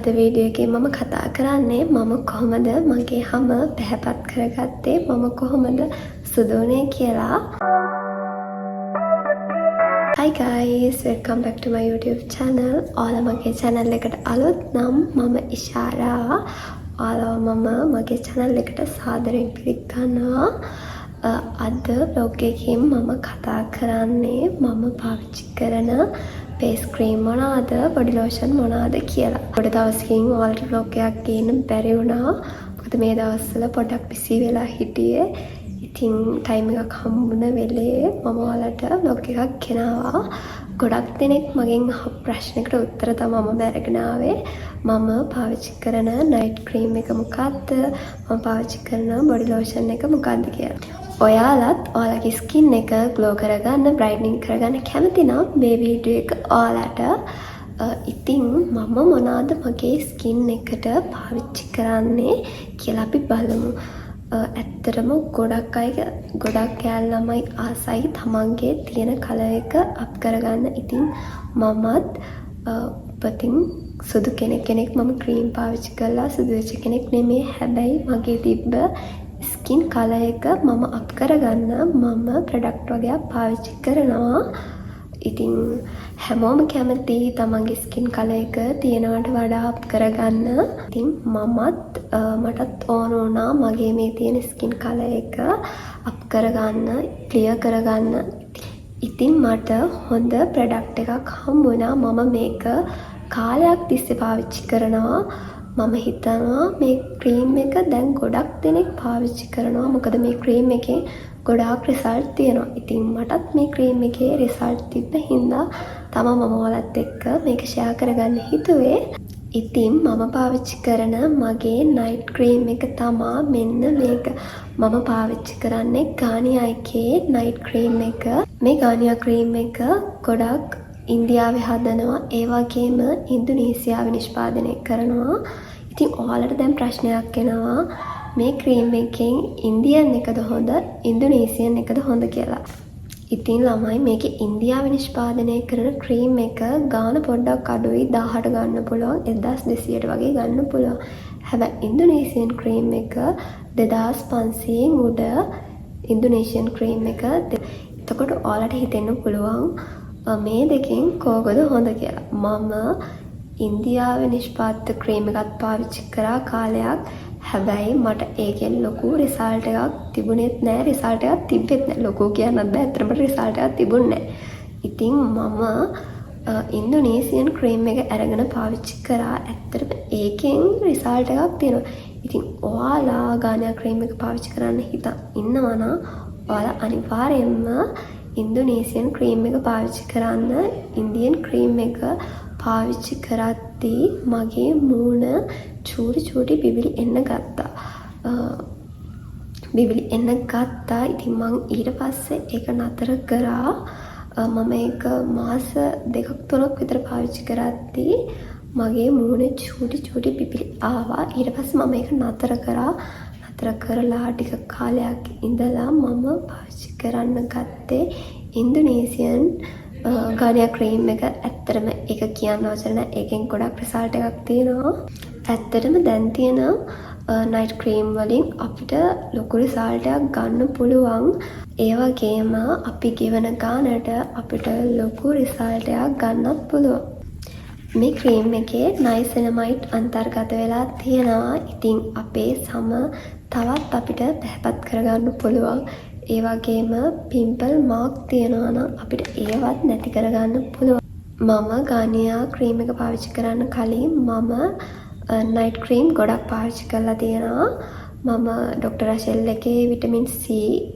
අද වීඩියෝ එකේ මම කතා කරන්නේ මම කොහොමද මගේ හම පැහැපත් කරගත්තේ, මම කොහොමද සුදු වුණේ කියලා. Hi guys, welcome back to my YouTube channel. ඔයාලා මගේ channel එකට අලුත් නම් මම ඉෂාරා. ඔයාලව මම මගේ channel එකට සාදරයෙන් පිළිගන්නවා. අද ව්ලොග් එකකින් මම කතා කරන්නේ මම පාවිච්චි කරන ෆේස් ක්‍රීම් මොනවාද, බොඩි ලෝෂන් මොනවාද කියලා. ගොඩ දවසකින් ඔයාලට ව්ලොග් එකක් ගේන්න බැරි වුණා. මොකද මේ දවස්වල පොඩ්ඩක් බිසී වෙලා හිටියේ. ඉතින් ටයිම් එකක් හම්බුන වෙලේ මම ඔයාලට ව්ලොග් එකක් ගෙනාවා. ගොඩක් දෙනෙක් මගෙන් අහපු ප්‍රශ්නයකට උත්තර තමයි මම අරගෙන ආවේ. මම පාවිච්චි කරන නයිට් ක්‍රීම් එක මොකක්ද? මම පාවිච්චි කරන බොඩි ලෝෂන් එක මොකක්ද කියලා. ඔයාලත් ඔයාලගේ ස්කින් එක ග්ලෝ කරගන්න, බ්‍රයිටනින් කරගන්න කැමති නම් මේ වීඩියෝ එක ඔයාලට. ඉතින් මම මොනවාද මගේ ස්කින් එකට පාවිච්චි කරන්නේ කියලා අපි බලමු. ඇත්තටම ගොඩක් අය, ගොඩක් ගෑල් ළමයි ආසයි තමන්ගේ තියෙන කලර් එක අප් කරගන්න. ඉතින් මමත් උපතින් සුදු කෙනෙක්. මම ක්‍රීම් පාවිච්චි කරලා සුදු වෙච්ච කෙනෙක් නෙමේ. හැබැයි මගේ තිබ්බ ස්කින් කලර් එක මම අප් කරගන්න මම ප්‍රොඩක්ට් වගයක් පාවිච්චි කරනවා. ඉතින් හැමෝම කැමති තමන්ගේ ස්කින් කලර් එක තියෙනවට වඩා අප් කරගන්න. ඉතින් මමත් මටත් ඕන වුණා මගේ මේ තියෙන ස්කින් කලර් එක අප් කරගන්න, ක්ලියර් කරගන්න. ඉතින් මට හොඳ ප්‍රොඩක්ට් එකක් හම්බුණා. මම මේක කාලයක් තිස්සේ පාවිච්චි කරනවා. මම හිතනවා මේ ක්‍රීම් එක දැන් ගොඩක් දෙනෙක් පාවිච්චි කරනවා. මොකද මේ ක්‍රීම් එකේ ගොඩාක් රිසල්ට් තියෙනවා. ඉතින් මටත් මේ ක්‍රීම් එකේ රිසල්ට් තිබ්බ හින්දා තමා මම ඔයාලත් එක්ක මේක ෂෙයා කරගන්න හිතුවේ. ඉතින් මම පාවිච්චි කරන මගේ නයිට් ක්‍රීම් එක තමා මෙන්න මේක. මම පාවිච්චි කරන්නේ ගානියා එකේ නයිට් ක්‍රීම් එක. මේ ගානියා ක්‍රීම් එක ගොඩක් ඉන්දියාවේ හදනවා. ඒ වගේම ඉන්දුනීසියාවේ නිෂ්පාදනය කරනවා. ඉතින් ඔයාලට දැන් ප්‍රශ්නයක් එනවා මේ ක්‍රීම් එකෙන් ඉන්දියන් එකද හොඳ, ඉන්දුනීසියන් එකද හොඳ කියලා. ඉතින් ළමයි, මේකේ ඉන්දියාවේ නිෂ්පාදනය කරන ක්‍රීම් එක ගාන පොඩ්ඩක් අඩුයි. 1000ට ගන්න පුළුවන්, 1200ට වගේ ගන්න පුළුවන්. හැබැයි ඉන්දුනීසියන් ක්‍රීම් එක 2500න් උඩ ඉන්දුනීසියන් ක්‍රීම් එක. එතකොට ඔයාලට හිතෙන්න පුළුවන් මේ දෙකෙන් කෝකද හොඳ කියලා. මම ඉන්දියාවේ නිෂ්පාදිත ක්‍රීම් එකත් පාවිච්චි කරා කාලයක්. හැබැයි මට ඒකෙන් ලොකු රිසල්ට් එකක් තිබුණෙත් නෑ, රිසල්ට් එකක් තිබ්බෙත් නෑ. ලොකු කියන්නත් බෑ, ඇත්තටම රිසල්ට් එකක් තිබුණේ නෑ. ඉතින් මම ඉන්දුනීසියන් ක්‍රීම් එක අරගෙන පාවිච්චි කරා. ඇත්තටම ඒකෙන් රිසල්ට් එකක් තියෙනවා. ඉතින් ඔයාලා ගානියා ක්‍රීම් එක පාවිච්චි කරන්න හිතන් ඉන්නවා නම් ඔයාලා අනිවාර්යෙන්ම ඉන්දුනීසියන් ක්‍රීම් එක පාවිච්චි කරන්න. ඉන්දියන් ක්‍රීම් එක පාවිච්චි කරද්දී මගේ මූණ චූටි චූටි බිබිලි එන්න ගත්තා. බිබිලි එන්න ගත්තා. ඉතින් මං ඊට පස්සේ ඒක නතර කරා. මම ඒක මාස 2ක් 3ක් විතර පාවිච්චි කරද්දී මගේ මූණේ චූටි චූටි බිබිලි ආවා. ඊට පස්සේ මම ඒක නතර කරා. නතර කරලා ටික කාලයක් ඉඳලා මම පාවිච්චි කරන්න ගත්තේ ඉන්දුනීසියන් ගානියා ක්‍රීම් එක. ඇත්තටම ඒක කියන්න වචන නෑ. ඒකෙන් ගොඩක් රිසල්ට් එකක් තියෙනවා. ඇත්තටම දැන් තියෙන නයිට් ක්‍රීම් වලින් අපිට ලොකු රිසල්ට් එකක් ගන්න පුළුවන්. ඒ වගේම අපි ගෙවන ගානට අපිට ලොකු රිසල්ට් එකක් ගන්නත් පුළුවන්. මේ ක්‍රීම් එකේ නයිසිනමයිඩ් අන්තර්ගත වෙලා තියෙනවා. ඉතින් අපේ සම තවත් අපිට පැහැපත් කරගන්න පුළුවන්. ඒ වගේම පිම්පල් මාක් තියෙනවා නම් අපිට ඒවත් නැති කරගන්න පුළුවන්. මම ගානියා ක්‍රීම් එක පාවිච්චි කරන්න කලින් මම නයිට් ක්‍රීම් ගොඩක් පාවිච්චි කරලා තියෙනවා. මම ඩොක්ටර් රෂෙල් එකේ විටමින් C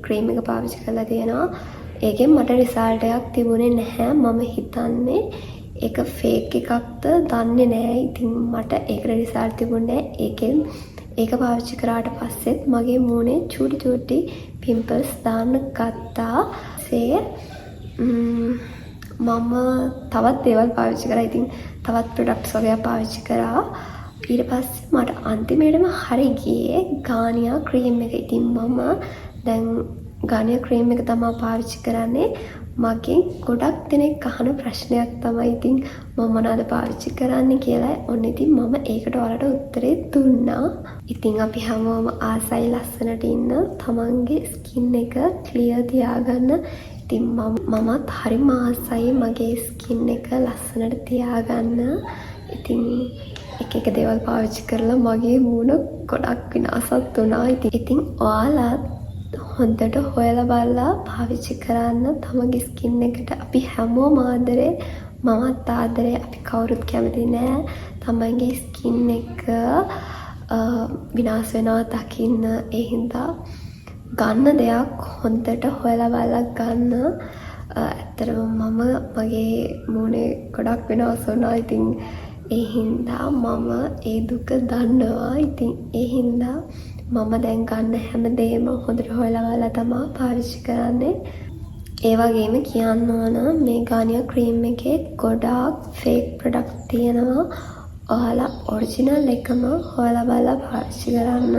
ක්‍රීම් එක පාවිච්චි කරලා තියෙනවා. ඒකෙන් මට රිසල්ට් එකක් තිබුණේ නැහැ. මම හිතන්නේ ඒක ෆේක් එකක්ද දන්නේ නෑ. ඉතින් මට ඒකට රිසල්ට් තිබුණේ නෑ. ඒකෙන් ඒක පාවිච්චි කරාට පස්සෙත් මගේ මූණේ චූටි චූටි පිම්පල්ස් දාන්න ගත්තා. මම තවත් දේවල් පාවිච්චි කරා. ඉතින් තවත් ප්‍රොඩක්ට්ස් වගේක් පාවිච්චි කරා. ඊට පස්සේ මට අන්තිමේටම හරි ගියේ ගානියා ක්‍රීම් එක. ඉතින් මම දැන් ගානියා ක්‍රීම් එක තමා පාවිච්චි කරන්නේ. මගෙන් ගොඩක් දෙනෙක් අහන ප්‍රශ්නයක් තමයි ඉතින් මම මොනවද පාවිච්චි කරන්නේ කියලා. ඔන්න ඉතින් මම ඒකට ඔයාලට උත්තරේ දුන්නා. ඉතින් අපි හැමෝම ආසයි ලස්සනට ඉන්න, තමන්ගේ ස්කින් එක ක්ලියර් තියාගන්න. ඉතින් මමත් හරිම ආසයි මගේ ස්කින් එක ලස්සනට තියාගන්න. ඉතින් එක එක දේවල් පාවිච්චි කරලා මගේ මූණ ගොඩක් විනාසත් වුණා. ඉතින් ඔයාලත් හොඳට හොයලා බලලා පාවිච්චි කරන්න තමන්ගේ ස්කින් එකට. අපි හැමෝම ආදරේ, මමත් ආදරේ. අපි කවුරුත් කැමති නෑ තමන්ගේ ස්කින් එක විනාශ වෙනවා දකින්න. ඒ හින්දා ගන්න දෙයක් හොඳට හොයලා බලලා ගන්න. ඇත්තටම මම මගේ මූණේ ගොඩක් වෙනස් වුණා. ඉතින් ඒ හින්දා මම ඒ දුක දන්නවා. ඉතින් ඒ හින්දා මම දැන් ගන්න හැම දේම හොඳට හොයලා බලලා තමා පාවිච්චි කරන්නේ. ඒ වගේම කියන්න ඕන, මේ ගානියර් ක්‍රීම් එකේ ගොඩාක් ෆේක් ප්‍රොඩක්ට් තියෙනවා. ඔයාලා ඔරිජිනල් එකම හොයලා බලලා පාවිච්චි කරන්න.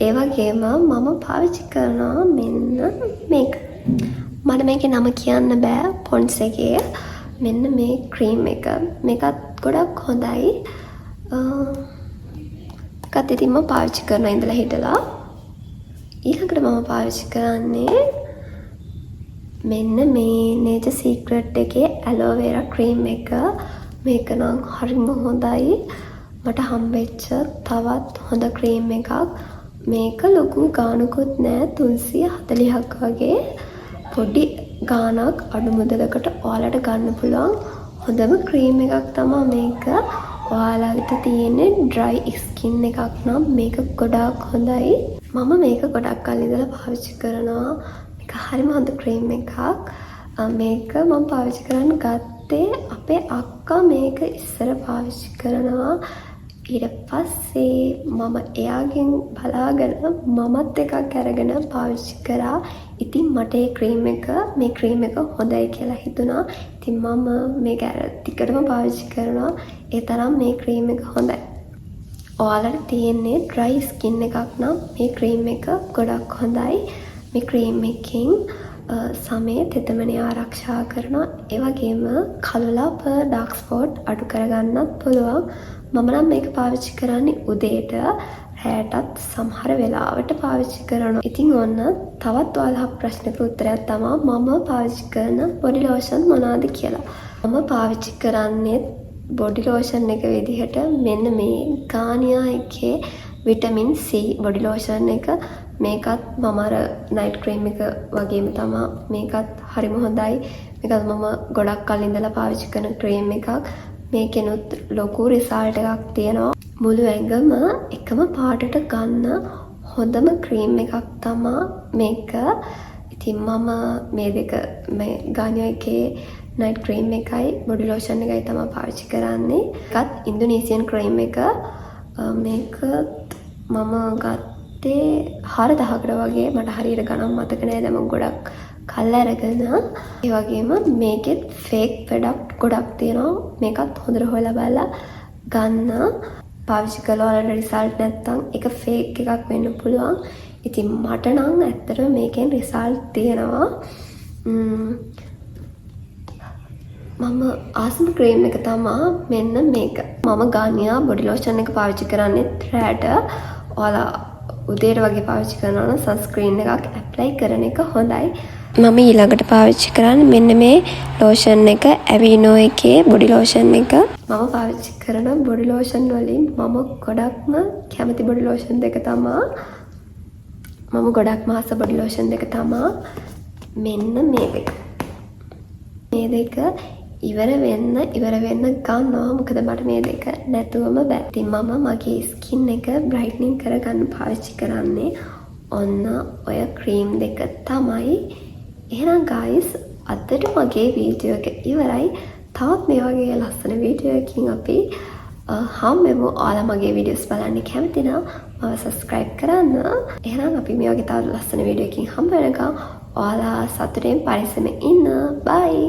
ඒ වගේම මම පාවිච්චි කරනවා මෙන්න මේක. මට මේකේ නම කියන්න බෑ. පොන්ඩ්ස් එකේ මෙන්න මේ ක්‍රීම් එක. මේකත් ගොඩක් හොඳයි. මේකත් ඉතින් මම පාවිච්චි කරනවා ඉඳලා හිටලා. ඊළඟට මම පාවිච්චි කරන්නේ මෙන්න මේ නේචර් සීක්‍රට් එකේ ඇලෝවේරා ක්‍රීම් එක. මේක නම් හරිම හොඳයි. මට හම්බෙච්ච තවත් හොඳ ක්‍රීම් එකක්. මේක ලොකු ගාණකුත් නෑ, 340ක් වගේ. පොඩි ගාණක්, අඩු මුදලකට ඔයාලට ගන්න පුළුවන් හොඳම ක්‍රීම් එකක් තමා මේක. ඔයාලට තියෙන්නේ ඩ්‍රයි ස්කින් එකක් නම් මේක ගොඩාක් හොඳයි. මම මේක ගොඩක් කල් ඉඳලා පාවිච්චි කරනවා. මේක හරිම හොඳ ක්‍රීම් එකක්. මේක මම පාවිච්චි කරන්න ගත්තේ අපේ අක්කා මේක ඉස්සර පාවිච්චි කරනවා. ඊට පස්සේ මම එයාගෙන් බලාගෙන මමත් එකක් අරගෙන පාවිච්චි කරා. ඉතින් මට ඒ ක්‍රීම් එක මේ ක්‍රීම් එක හොඳයි කියලා හිතුණා. ඉතින් මම මේක අර දිගටම පාවිච්චි කරනවා. ඒ තරම් මේ ක්‍රීම් එක හොඳයි. ඔයාලට තියෙන්නේ ඩ්‍රයි ස්කින් එකක් නම් මේ ක්‍රීම් එක ගොඩක් හොඳයි. මේ ක්‍රීම් එකෙන් සමේ තෙතමනය ආරක්ෂා කරනවා. ඒ වගේම කළු ලප, ඩාර්ක් ස්පොට් අඩු කරගන්නත් පුළුවන්. මම නම් මේක පාවිච්චි කරන්නේ උදේට. රෑටත් සමහර වෙලාවට පාවිච්චි කරනවා. ඉතින් ඔන්න තවත් ඔයාලා අහපු ප්‍රශ්නකට උත්තරයක් තමා මම පාවිච්චි කරන බොඩි ලෝෂන් මොනවද කියලා. මම පාවිච්චි කරන්නේ බොඩි ලෝෂන් එක විදිහට මෙන්න මේ ගානියා එකේ විටමින් C body lotion එක. මේකත් මම අර නයිට් ක්‍රීම් එක වගේම තමා මේකත් හරිම හොඳයි. මේකත් මම ගොඩක් කල් ඉඳලා පාවිච්චි කරන ක්‍රීම් එකක්. මේකෙනුත් ලොකු රිසල්ට් එකක් තියෙනවා. මුළු ඇඟම එකම පාටට ගන්න හොඳම ක්‍රීම් එකක් තමා මේක. ඉතින් මම මේ දෙක, මේ ගානියා එකේ නයිට් ක්‍රීම් එකයි බොඩි ලෝෂන් එකයි තමා පාවිච්චි කරන්නේ. ඒකත් ඉන්දුනීසියන් ක්‍රීම් එක. මේක මම ගත්තේ 4000කට වගේ. මට හරියට ගණන් මතක නෑ, දැන් මම ගොඩක් කල් අරගෙන. ඒ වගේම මේකෙත් ෆේක් ප්‍රොඩක්ට් ගොඩක් තියෙනවා. මේකත් හොඳට හොයලා බලලා ගන්න. පාවිච්චි කරලා ඔයාලට රිසල්ට් නැත්තම් ඒක ෆේක් එකක් වෙන්න පුළුවන්. ඉතින් මට නම් ඇත්තටම මේකෙන් රිසල්ට් තියෙනවා. මම ආසම ක්‍රීම් එක තමා මෙන්න මේක. මම ගානියා බොඩි ලෝෂන් එක පාවිච්චි කරන්නේත් රෑට. ඔයාලා උදේට වගේ පාවිච්චි කරනවා නම් සන්ස්ක්‍රීන් එකක් ඇප්ලයි කරන එක හොඳයි. මම ඊළඟට පාවිච්චි කරන්නේ මෙන්න මේ ලෝෂන් එක, ඇවිනෝ එකේ බොඩි ලෝෂන් එක. මම පාවිච්චි කරන බොඩි ලෝෂන් වලින් මම ගොඩක්ම කැමති බොඩි ලෝෂන් දෙක තමා, මම ගොඩක්ම ආස බොඩි ලෝෂන් දෙක තමා මෙන්න මේ දෙක. මේ දෙක ඉවර වෙන්න ඉවර වෙන්න ගන්නවා, මොකද මට මේ දෙක නැතුවම බෑ. ඉතින් මම මගේ ස්කින් එක බ්‍රයිට්නින් කරගන්න පාවිච්චි කරන්නේ ඔන්න ඔය ක්‍රීම් දෙක තමයි. එහෙනම් ගයිස්, අදට මගේ වීඩියෝ එක ඉවරයි. තවත් මේ වගේ ලස්සන වීඩියෝ එකකින් අපි හම්බෙමු. ඔයාලා මගේ වීඩියෝස් බලන්න කැමති නම් මාව සබ්ස්ක්‍රයිබ් කරන්න. එහෙනම් අපි මේ වගේ තවත් ලස්සන වීඩියෝ එකකින් හම්බ වෙනකම් ඔයාලා සතුටෙන් පරිස්සමෙන් ඉන්න. බයි.